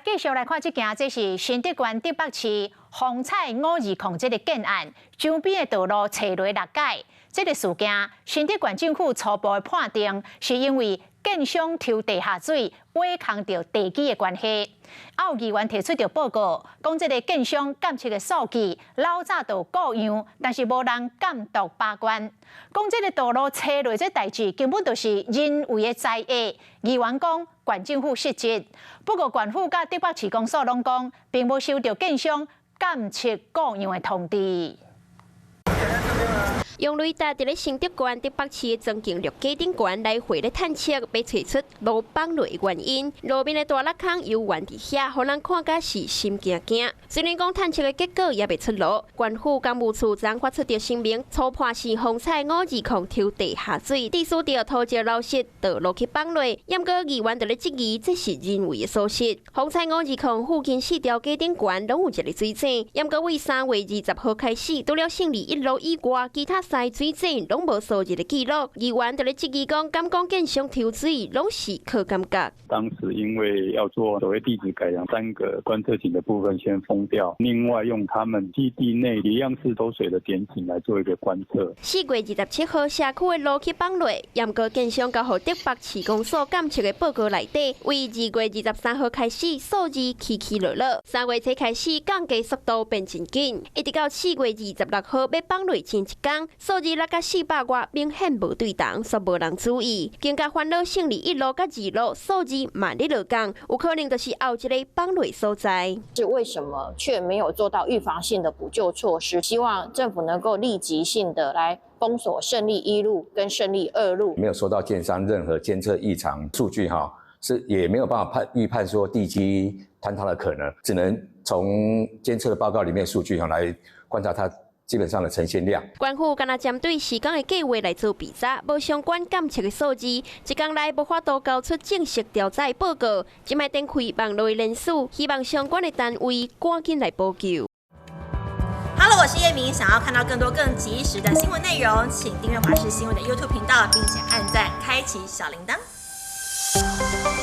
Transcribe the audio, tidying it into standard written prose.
來繼續來看這件，這是新竹縣竹北市風采五二空這个建案，周邊的道路斜落六改。這个事件，新竹縣政府初步的判定，是因為建商抽地下水挖空著地基的關係。有議員提出著報告，講這个建商監測的數據老早就故樣，但是無人監督把關。講這个道路斜落這代誌根本就是人為的災厄。議員講縣政府失職，不過縣府佮竹北市公所攏講，並無收著建商監測故樣的通知。用雷達佇咧新竹縣竹北市的莊敬綠街頂懸來回咧探測，欲揣出路崩落的原因。路面的大橐空猶原佇遐，予人看甲是心驚驚。雖然講探測的結果猶未出爐，縣府工務處昨發出著聲明，初判是風采五二空抽地下水，致使著土石流失，道路去崩落。毋過議員佇咧質疑，這是人為的疏失。風采五二空附近四條街頂懸攏有一个水井，毋過為3月20號開始，除了勝利一路以外，其他三个水井攏無數字的記錄。議員佇咧質疑講，敢講建商抽水攏是靠感覺。當時因為要做所謂地質改良，三個觀測井的部分先封掉，另外用他們基地內一樣是抽水的點井來做一個觀測。4月27號，社區的路去崩落，毋過建商交予竹北市公所監測的報告內底，為2月23號開始數字起起落落，3月初開始降低速度變真緊，一直到4月26號欲崩落前一工，數字落甲400外，明顯無對同，煞無人注意。更加煩惱勝利一路佮二路數字嘛咧落降，有可能就是後一个崩落所在。是為什麼卻沒有做到預防性的補救措施？希望政府能夠立即性的來封鎖勝利一路跟勝利二路。沒有收到建商任何監測異常數據，哈，是也沒有辦法判預判說地基坍塌的可能，只能從監測的報告裡面數據哈來觀察它基本上的呈現量。縣府敢若針對時間的計劃來做比查，無相關監測的數字，一工內無法度交出正式調查的報告。這擺展開網路的聯署，希望相關的單位趕緊來補救。 Hello，我是葉明，想要看到更多更及時的新聞內容，請訂閱華視新聞的 YouTube 頻道，並且按讚，開啟小鈴鐺。